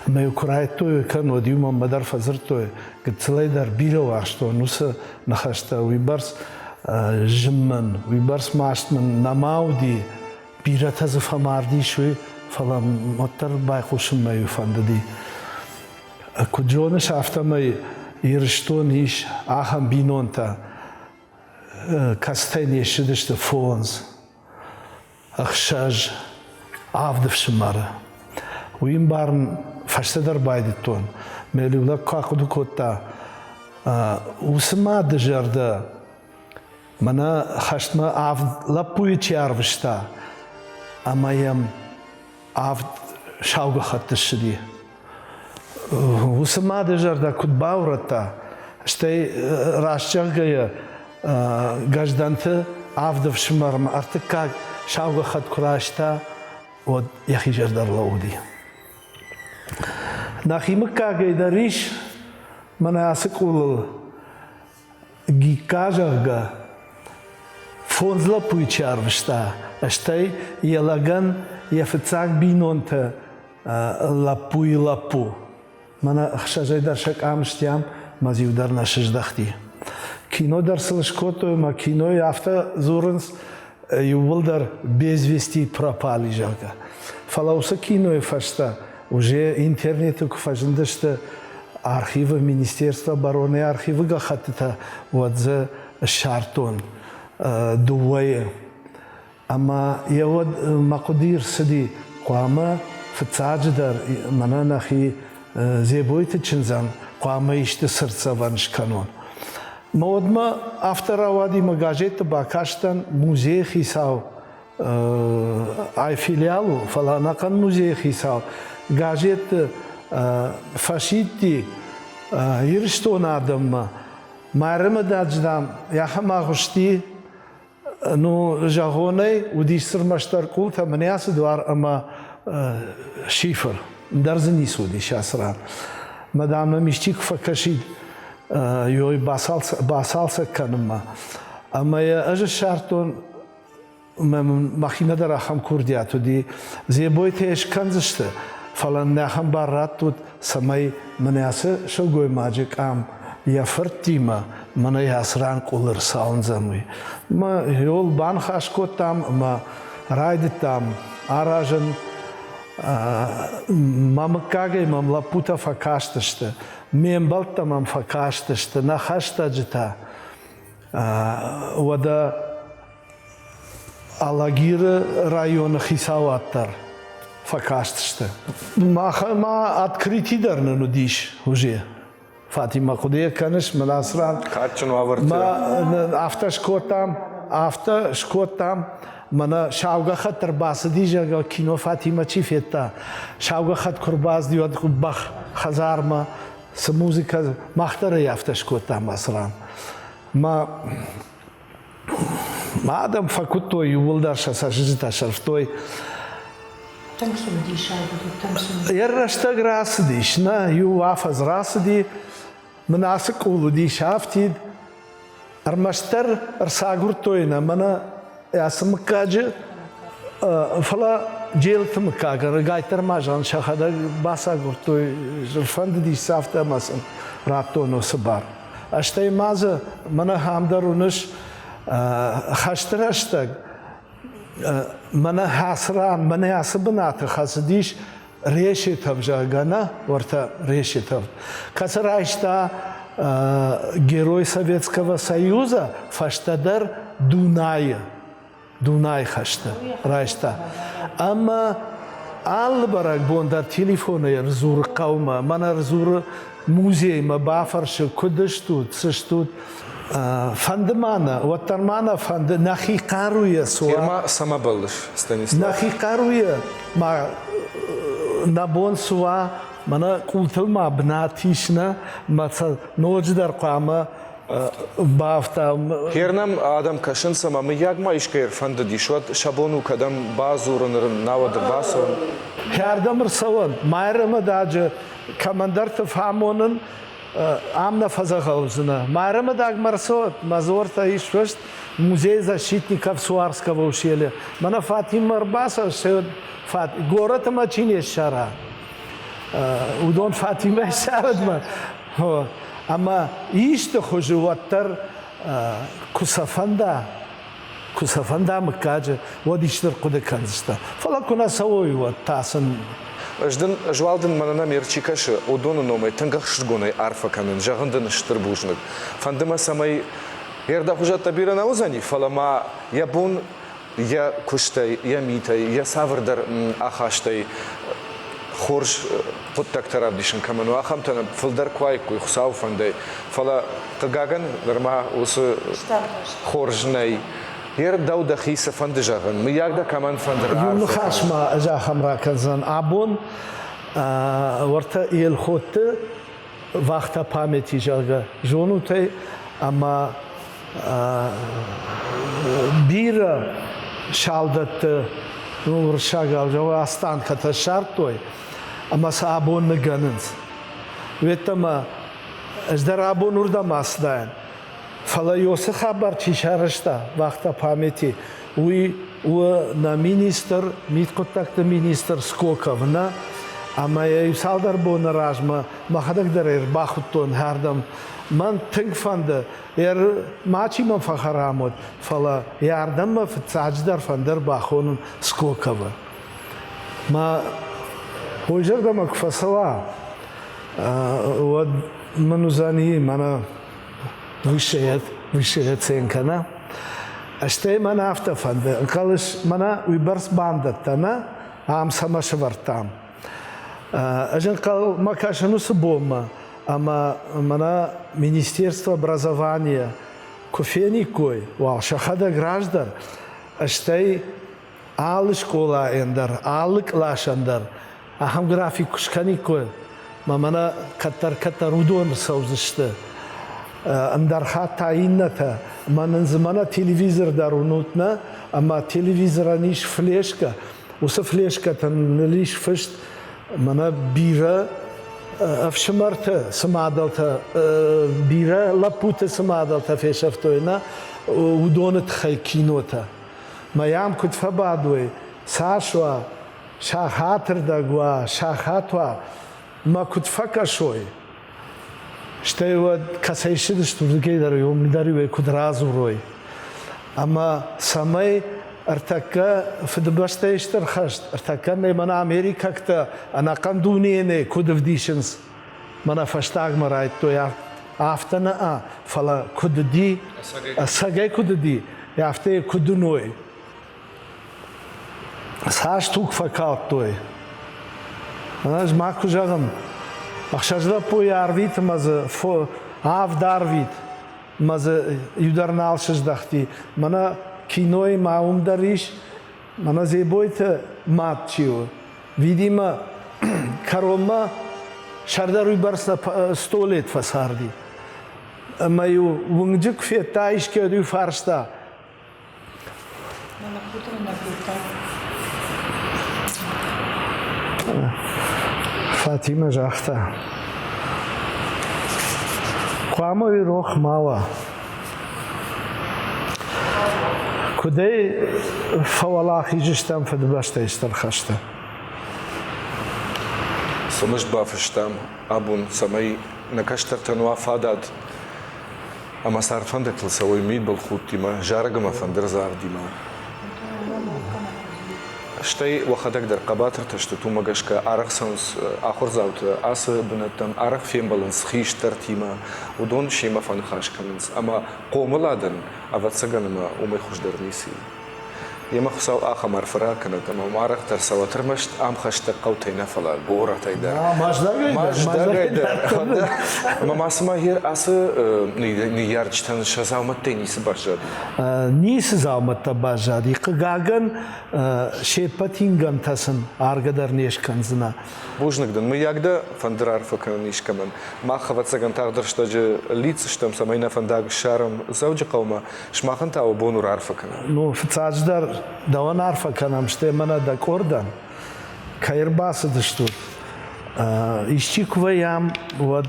Ӕмӕ-иу куы райдтой кӕн, уӕд-иу мӕнмӕ дӕр фӕдзырдтой, гыццылӕй дӕр бирӕ уарзтон уыцы ныхӕстӕ, уыйбӕрц зын мын, уыйбӕрц маст мын нӕма уыди, Бирӕтӕ дзы фӕмардис уый, фӕлӕ уӕддӕр байхъусынмӕ-иу фӕндыди. Куыд зоныс, афтӕмӕй Ирыстон ис ахӕм бинонтӕ, кӕцытӕй не ссыдысты фондз, ӕхсӕз, авд ӕфсымӕры. Уый ӕмбарын фӕстӕдӕр байдыдтон. Мӕ иу лӕг куы ахъуыды кодта, уыцы мады зӕрдӕ Мӕнӕ хӕстмӕ авд лӕппуйы чи арвыста, ӕмӕ йӕм авд сау гӕххӕтты ссыди. Уыцы мады зӕрдӕ куыд баурӕдта, стӕй раст зӕгъгӕйӕ Гӕздӕнты авд ӕфсымӕрмӕ ӕртыккаг сау гӕххӕтт куы райста, уӕд йӕхи зӕрдӕ ӕрлӕууыди. Нӕхи мыггагӕй дӕр ис мӕнӕ ацы къулыл Гикка, зӕгъгӕ, фондз лӕппуйы чи арвыста, стӕй йӕ лӕгӕн йӕ фыццаг бинонтӕ лӕппуйы лӕппу. Мӕнӕ ӕхсӕзӕй дӕр сӕ къам стӕм, мӕ иу дӕр нӕ сыздӕхти. Кино дӕр сыл скодтой ӕмӕ кинойы афтӕ дзурынц, иууылдӕр без вести пропали, зӕгъгӕ. Фӕлӕ уыцы кинойы фӕстӕ уже интернеты куы фӕзындысты архивы Министерство обороны архивы гӕххӕттытӕ, уӕд дзы ссардтон дыууӕйы. Ӕмӕ йӕ уӕд мӕ хъуыдыйы рцыди, хъуамӕ фыццаджыдӕр мӕнӕ нӕхи Дзебойты чындзӕн хъуамӕ исты цыртдзӕвӕн скӕнон. Мӕ уӕдмӕ афтӕ рауади, мӕ газетты бакастӕн музейы хицау ай филиал у, фӕлӕ ӕнӕхъӕн музейы хицау газетты фӕсидти Ирыстоны адӕммӕ. Майрӕмададжы, дам, ахӕм агъуысти Ну, зӕгъонӕй, уыдис ӕрмӕстдӕр къултӕ мӕнӕ ацы дуар ӕмӕ шифр. Ӕндӕр дзы ницы уыдис ацы ран. Мӕ дам мӕм исчи куы фӕкӕсид ёй бацалцӕг кӕнынмӕ. Ӕмӕ йӕ ӕз ссардтон, мӕхимӕ дӕр ахӕм курдиат уыди, Дзебойтӕ йӕ скӕндзысты, фӕлӕ нын ахӕм бар раттут, цӕмӕй мӕнӕ ацы сылгоймаджы къам йӕ фырттимӕ мӕнӕ ацы ран къулы рцауындзӕн, уый. Мӕ йыл баныхас кодтам ӕмӕ райдыдтам аразын. Мӕ мыггагӕй мӕм лӕппутӕ фӕкастысты, ме мбӕлттӕ мӕм фӕкастысты, нӕ хӕстӕджытӕ. Уӕдӕ Алагиры районы хицауад дӕр. фӕкастысты. Махӕн ма открыти дӕр нын уыдис уже. Фатимӕ, хъуыды кӕныс, мын ацы ран Кадджын уавӕрты. Афтӕ скодтам, афтӕ скодтам, мӕнӕ сау гӕххӕтт ӕрбацыди, зӕгъгӕ, кино Фатимӕ чи федта. Сау гӕххӕтт куы рбацыди, уӕд бӕх хӕдзармӕ цы музыкӕ, мах дӕр ӕй афтӕ скодтам ацы ран. Мӕ адӕм фӕкуыдтой, иууылдӕр сӕ цӕстытӕ сӕрфтой. Тынг цымыдисаг уыд, тынг цымыдисаг. Йӕ рӕстӕг рацыдис, нӕ, иу афӕдз рацыди, мын ацы къул уыдис афтид. Ӕрмӕстдӕр ӕрцагуырдтой нӕ мӕнӕ ацы мыггаджы, фӕлӕ Джелты мыггаг ӕрыгӕйттӕр ма зӕгъын сӕхӕдӕг бацагуырдтой, фӕндыдис сӕ афтӕ ӕмӕ сын радтон уыцы бар. Стӕй ма дзы мӕнӕ ахӕм дӕр уыныс, хӕсты рӕстӕг мӕнӕ ацы ран, мӕнӕ ацы бынаты хӕцыдис Решетов, зӕгъгӕ, нӕ, уӕртӕ Решетов, кӕцы райста Герой Советского Союза фӕстӕдӕр Дунайы. Дунайы хӕсты райста. Ӕмӕ алы бӕрӕгбон дӕр телефонӕй ӕрдзуры хъӕумӕ, мӕн ӕрдзуры музеймӕ, бафӕрсы, куыд стут, цы стут. Фӕнды ма нӕ, уӕддӕр ма нӕ фӕнды нӕхи хъаруйӕ цы уа. Ма цӕмӕ бӕллыс, Станислав? Нӕхи хъаруйӕ ма нӕ бон цы уа, мӕнӕ къултыл ма бынат ис нӕ, мӕ сӕ ноджыдӕр хъуамӕ бафтау. Хернӕм адӕм кӕсынц ӕмӕ мыййаг ма искӕй ӕрфӕндыдис, уӕд сӕ бон у кӕдӕм бадзурын, науӕд ӕрбацӕуын. Кӕрдӕм ӕрцӕуӕн, Майрӕмададжы кӕмӕндӕрты фӕамонын, ам нӕ фӕдзӕгъӕлдзынӕ. Майрӕмадагмӕ ӕрцӕуӕд, мӕ дзуӕрттӕ ис фыст Музей защитников Суарского ущелья. Мӕнӕ Фатимӕ ӕрбацӕуӕд, горӕты мӕ чи не ссара, уыдон Фатимӕ ссарӕд мӕ. Ӕмӕ исты хуызы уӕддӕр куы сӕ фӕнда, куы сӕ фӕнда мыггаджы, уӕд исты ӕрхъуыды кӕндзысты. Фӕлӕ куы нӕ цӕуой, уӕд та сын Ӕз дын, ӕз уал дын мӕнӕ нӕм чи кӕсы, уыдоны номӕй тынг ӕхсызгонӕй арфӕ кӕнын, зӕгъын дын стыр бузныг. Фӕнды мӕ, цӕмӕй йе рдӕгхуызӕттӕ бирӕ нӕ уыдзӕни, фӕлӕ ма йӕ бон йӕ куыстӕй, йӕ митӕй, йӕ цавӕрдӕр ахастӕй хорз хъуыддӕгтӕ равдисын кӕмӕн у, ахӕмтӕ фылдӕр куы уаиккой Хуыцауы фӕндӕй. Фӕлӕ, хъыгагӕн, нырма уыцы хорз нӕй. Ер дӕу дӕхи цы фӕнды зӕгъын, мыййаг дӕ кӕмӕн фӕнды Иу ныхас ма ӕз ахӕм ракӕндзӕн. Абон уӕртӕ Елхотты вахта памяти, зӕгъгӕ, зонут ӕй, ӕмӕ бирӕ салдӕтты уырыссагау зӕгъы останкӕтӕ ссардтой ӕмӕ сӕ абон ныгӕнынц. Уеддӕмӕ ӕз дӕр абон уырдӕм ацыдаин. Фӕлӕ Йосы хабар чи сарӕзта, вахта памяти, уый у нӕ министр, мидхъуыддӕгты министр Скоков, нӕ? Ӕмӕ йӕ иу цалдӕр боны размӕ мӕхӕдӕг дӕр ӕрбахуыдтон ардӕм. Мӕн тынг фӕнды, мачи мӕм фӕхӕрам уӕд, фӕлӕ йӕ ардӕм мӕ фыццаджыдӕр фӕнды ӕрбахонын Скоковы. Мӕ хой зӕрдӕмӕ куы фӕцӕуа, уӕд мын уыдзӕни мӕнӕ высшая, высшая оценка, нӕ? Стӕй мӕн афтӕ фӕнды, ӕнхъӕлыс, мӕнӕ уыйбӕрц бандӕттӕ, нӕ? Ам цӕмӕ сӕвӕрдтам. Ӕз ӕнхъӕлмӕ кӕсын уыцы бонмӕ, ӕмӕ мӕнӕ Министерство образования куы фениккой, уал сӕхӕдӕг раздӕр, стӕй алы скъолайӕн дӕр, алы къласӕн дӕр ахӕм график куы скӕниккой, мӕ мӕнӕ кӕддӕр-кӕддӕр уыдон цӕудзысты. Ӕндӕр хатт та иннӕтӕ. Мӕнӕн дзы мӕнӕ телевизор дӕр уынут нӕ, ӕмӕ телевизорӕн ис флешкӕ. Уыцы флешкӕтӕн ныл ис фыст мӕнӕ бирӕ ӕфсымӕртӕ цы мадӕлтӕ, бирӕ лӕппуты цы мадӕлтӕ фесӕфтой, нӕ, уыдоны тыххӕй кинотӕ. Мӕ йӕм куыд фӕбадой, цас уа, сахатырдӕг уа, сахат уа, мӕ куыд фӕкӕсой, стӕй уӕд кӕцӕй ссыдысты, уырдыгӕй дӕр уым дӕр-иу куыд радзурой. Ӕмӕ цӕмӕй ӕртӕккӕ Фыдыбӕстӕйы Стыр хӕст, ӕртӕккӕ нӕ мӕнӕ америкӕгтӕ ӕнӕхъӕн дунейы нӕ куыд ӕвдисынц, мӕнӕ фӕстагмӕ райдтой афтӕ нӕ, фӕлӕ куыд уыди, ӕцӕгӕй куыд уыди, афтӕ куыд уыной. Цас туг фӕкалдтой. Ӕз ма куы зӕгъын, ӕхсӕз лӕппуйы арвит ӕмӕ дзы авд арвит, ӕмӕ дзы иу дӕр нал сыздӕхти. Мӕнӕ кинойы ма уым дӕр ис, мӕнӕ Дзебойты мад чи у, видимо, кӕронмӕ сӕрдар уыйбӕрц столет фӕцарди. Ӕмӕ-иу уынджы куы федта искӕд-иу фарста, Фатимӕ загъта, хъуамӕ уый рох ма уа. Куыдӕй фӕуӕлахиз стӕм Фыдыбӕстӕйы Стыр хӕсты? Цы мызд бафыстам абон, цӕмӕй нӕ кӕстӕртӕн уа фадат ӕмӕ цардфӕндӕгтыл цӕуой мидбылхудтимӕ, зарӕг ӕмӕ фӕндырдзагъдимӕ. Стӕй уӕхӕдӕг дӕр хъӕбатыртӕ стут, уымӕ гӕсгӕ арӕх цӕуынц ахуырдзаутӕ ацы бынӕттӕм, арӕх фембӕлынц хистӕртимӕ, уыдон семӕ фӕныхас кӕнынц ӕмӕ хъомыладӕн, ӕвӕццӕгӕн, ӕмӕ уымӕй хуыздӕр ницы и. Йемӕ Хуыцау ахӕм арфӕ ракӕнӕд, ӕмӕ уым арӕхдӕр цӕуӕт ӕрмӕст ам хӕстӕг хъӕутӕй нӕ, фӕлӕ горӕтӕй дӕр. Мӕздӕгӕй дӕр. Ӕмӕ ма цыма гъер ацы ныййарджытӕн сӕ дзаумӕттӕй ницы баззади? Ницы дзаумӕттӕ баззади. Хъыгагӕн, се ппӕт ингӕнтӕ сын аргӕ дӕр не скӕндзынӕ. Бузныг дын. Мыййаг дӕ фӕнды раарфӕ кӕнын искӕмӕн? Мах, ӕвӕццӕгӕн, тагъд рӕстӕджы лидздзыстӕм, цӕмӕй нӕ фӕндаг ссарӕм Дзӕуджыхъӕумӕ. Сымахӕн та уӕ бон у раарфӕ кӕнын. Ну, фыццаджыдӕр дӕуӕн арфӕ кӕнӕм, стӕй мӕнӕ дӕ къордӕн, кӕй ӕрбацыдыстут. Исчи куы вӕййӕм, уӕд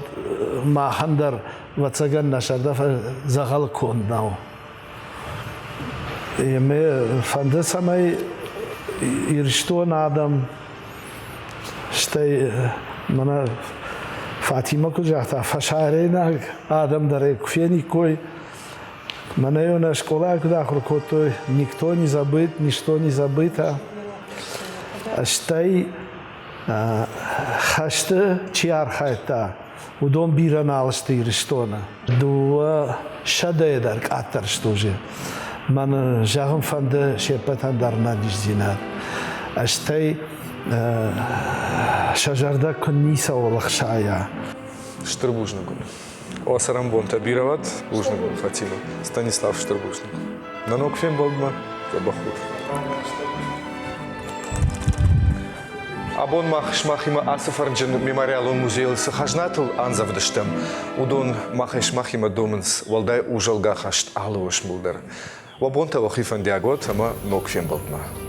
махӕн дӕр, ӕвӕццӕгӕн, нӕ зӕрдӕ дзӕгъӕл конд нӕу. Ӕмӕ фӕнды, цӕмӕй Ирыстоны адӕм, стӕй мӕнӕ Фатимӕ куыд загъта, фӕсарӕйнаг адӕм дӕр ӕй куы фениккой, Мӕнӕ нӕ скъолайы куыд ахуыр кодтой, никто не забыт, ничто не забыто. Стӕй хӕсты чи архайдта, уыдон бирӕ нал сты Ирыстоны. Дыууӕ сӕдӕйы дӕр къаддӕр сты уже. Мӕн зӕгъын фӕнды се ппӕтӕн дӕр нӕниздзинад. Стӕй сӕ зӕрдӕ куы ницӕуыл ӕхсайа. Стыр бузныг уын. О, цӕрӕнбонтӕ бирӕ уӕд. Бузныг уын, Фатимӕ. Станислав, стыр бузныг. Нӕ ног фембӕлдмӕ дзӕбӕх ут. Абон мах сымахимӕ ацы фӕрнджын мемориалон музейыл цы хӕзнатыл андзӕвдыстӕм, уыдон махӕй сымахимӕ домынц уӕлдай узӕлгӕ хӕст алы уысмыл дӕр. Уӕ бонтӕ уӕхи фӕндиаг уӕд ӕмӕ ног фембӕлдмӕ.